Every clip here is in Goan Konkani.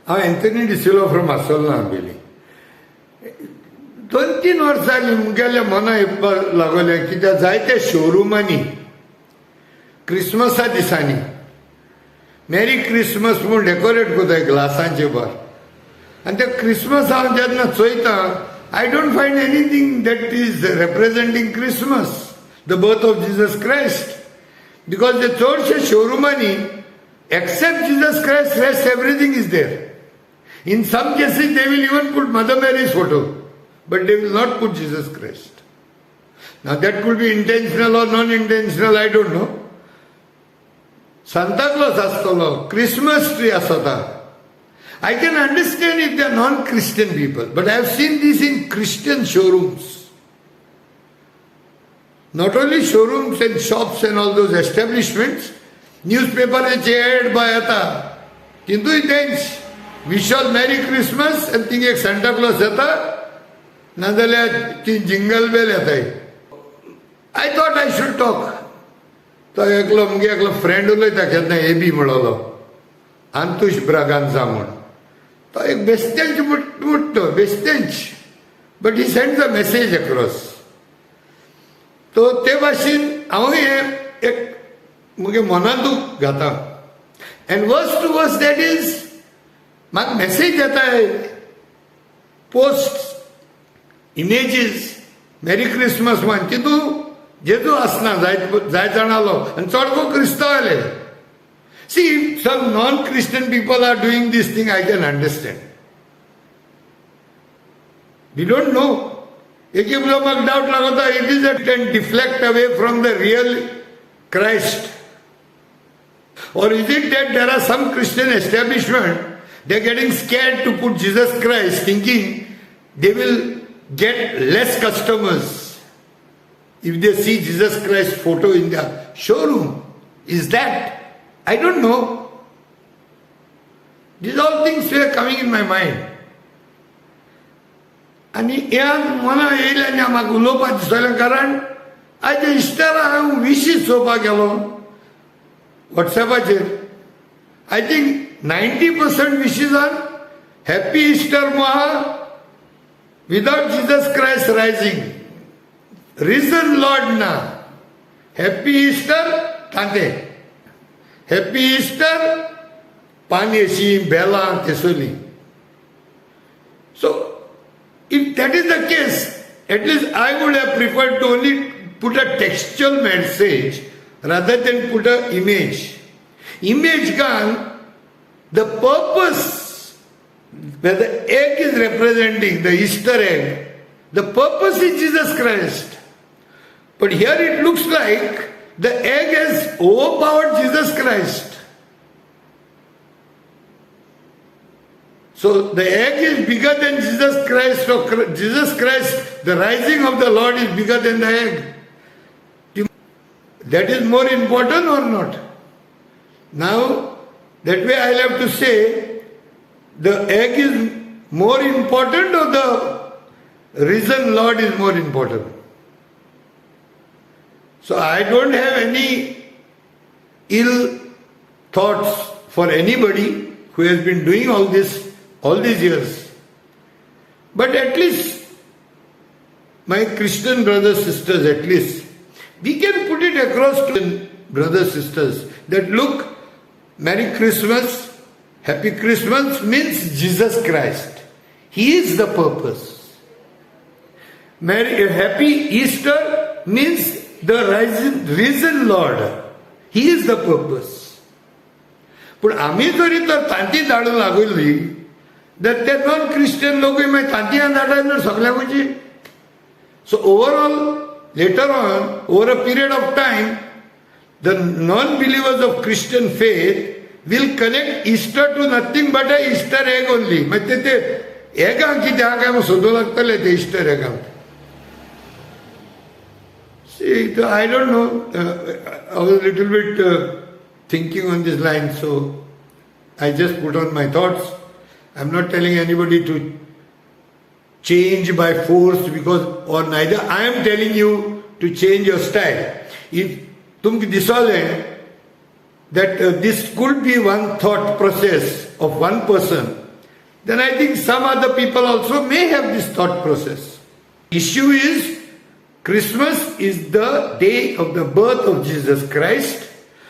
हांव एन्थनी डिसिल्वा फ्रॉम आसोलना आंबेली. 2-3 वर्सां जालीं मुगेल्या मना येवपाक लागलें, कित्याक जायत्या शोरुमांनी क्रिसमसा दिसांनी मॅरी क्रिसमस म्हूण डेकोरेट करताय ग्लासांचे बार. आनी त्या क्रिसमस हांव जेन्ना चोयता, I don't find anything that is representing Christmas, the birth of Jesus Christ, because ते चडशे शोरुमांनी except Jesus Christ, rest everything is there. In some cases, they will even put Mother Mary's photo, but they will not put Jesus Christ. Now, that could be intentional or non intentional, I don't know. Santa Claus आसतलो, क्रिसमस ट्री आसता. I can understand if they are non Christian people, but I have seen this in Christian showrooms. Not only showrooms and shops and all those establishments, न्यूजपेपराचे add bye येता, तितूय तेंच wish all Merry Christmas आनी थिंग एक सांता क्लॉस येता, नाजाल्यार ती जिंगल बेल येताय. I thought I should talk. तो एकलो मुगे एकलो फ्रेंड उलयता केन्ना, एबी म्हणलो, आंतुश ब्रागांजा म्हूण. तो एक बेस्तेंच मुट्टो बेस्तेंच, but he sends a message across. तो ते भाशेन हांव हें एक मुगे मनांतूच घाता. And worse to worse, that is, म्हाका मेसेज येताय, पोस्ट, इमेजीस, मॅरी क्रिसमस म्हण, तितू जेजू आसना. जायत जायत जाणालो आनी चड को क्रिस्तांव आले. See, some non Christian people are doing this thing, I can understand. We don't know. एक एकलो म्हाका डावट लागता, it is a can deflect away from the real Christ, or is it that there are some Christian establishment, they're getting scared to put Jesus Christ, thinking they will get less customers if they see Jesus Christ photo in their showroom? Is that? I don't know. These all things were coming in my mind. आनी ह्या मना येयलें आनी म्हाका उलोवपाक दिसलें, कारण आयज इस्टरा हांव विशीस चोवपाक गेलो वॉट्सॅपाचेर. I think 90% wishes are Happy Easter महा without Jesus Christ rising, risen Lord ना. हॅपी इस्टर तांते, हॅपी इस्टर पानयेशी बेलां तेसोली. So if that is the case, at least I would have preferred to only put a textual message rather than put a image. Image gone, the purpose where the egg is representing the Easter egg, the purpose is Jesus Christ. But here it looks like the egg has overpowered Jesus Christ. So the egg is bigger than Jesus Christ, or Jesus Christ, the rising of the Lord is bigger than the egg. That is more important or not? Now, that way I'll have to say the egg is more important or the risen Lord is more important. So I don't have any ill thoughts for anybody who has been doing all this all these years. But at least my Christian brothers, sisters, at least we can put it across to brothers, sisters that look, Merry Christmas, Happy Christmas means Jesus Christ. He is the purpose. Merry, Happy Easter means the risen Lord. He is the purpose. पूण आमी जरी तर तांती धाडूंक लागली तर ते नॉन क्रिश्चन लोकूय मागीर तांतयां धाडाय सगल्यांकूची. So overall, later on, over a period of time, the non believers of Christian faith will connect Easter to nothing but a Easter egg only. मागीर ते एगांक कितें आहा काय सोदूंक लागतले ते Easter एगांक. See, I don't know. I was a little bit thinking on this line, so I just put on my thoughts. I'm not telling anybody to change by force because, or neither I am telling you to change your style. If तुमकां दिसलें that this could be one thought process of one person, Then I think some other people also may have this thought process. Issue is, Christmas is the day of the birth of Jesus Christ.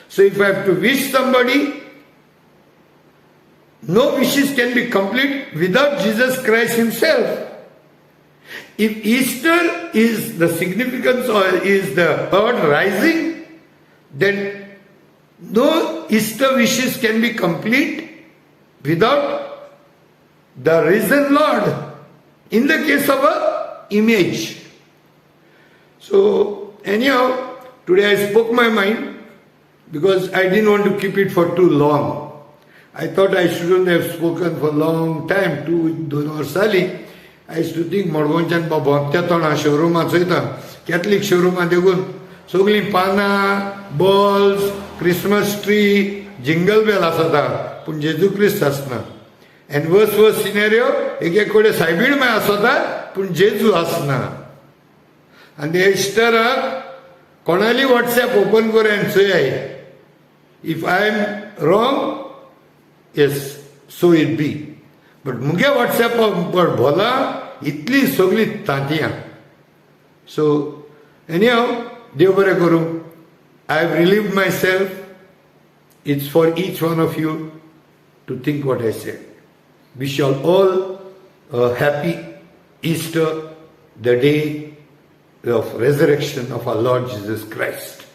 So if I have to wish somebody, no wishes can be complete without Jesus Christ himself. If Easter is the significance or is the Lord rising, then no Easter wishes can be complete without the risen Lord, in the case of a image. So anyhow, today I spoke my mind because I didn't want to keep it for too long. I thought I shouldn't have spoken for long time, two दोन वर्सां जालीं. I used to think मडगांवच्यान भोंवत्या तोंडा शोरुमां चोयता, कॅथलीक शोरुमां देखून सगळीं पानां, balls, Christmas tree, jingle bell आसता, पूण जेजू क्रिस्त आसना. एंड वर्स वर्स सिनेरियो, एक एक कडेन सायबीण माय आसता, पूण जेजू आसना. आनी इस्टराक कोणाली वॉट्सॅप ओपन कर आनी चोयाय. If I am wrong, yes, so it be, but मुगे वॉट्सॅप भोला इतली सगळी तांतयां. सो एनी हाव, देव बरें करूं. I have relieved myself. It's for each one of you to think what I said. Wish all all happy Easter, the day of resurrection of our Lord Jesus Christ.